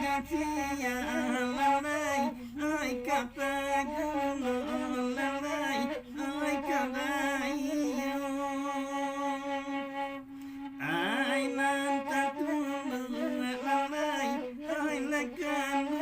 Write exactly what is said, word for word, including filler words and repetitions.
Sia lalai, ai ka paguno lalai, ai ka baiyo. Ai nan tatulun lalai, ai lakan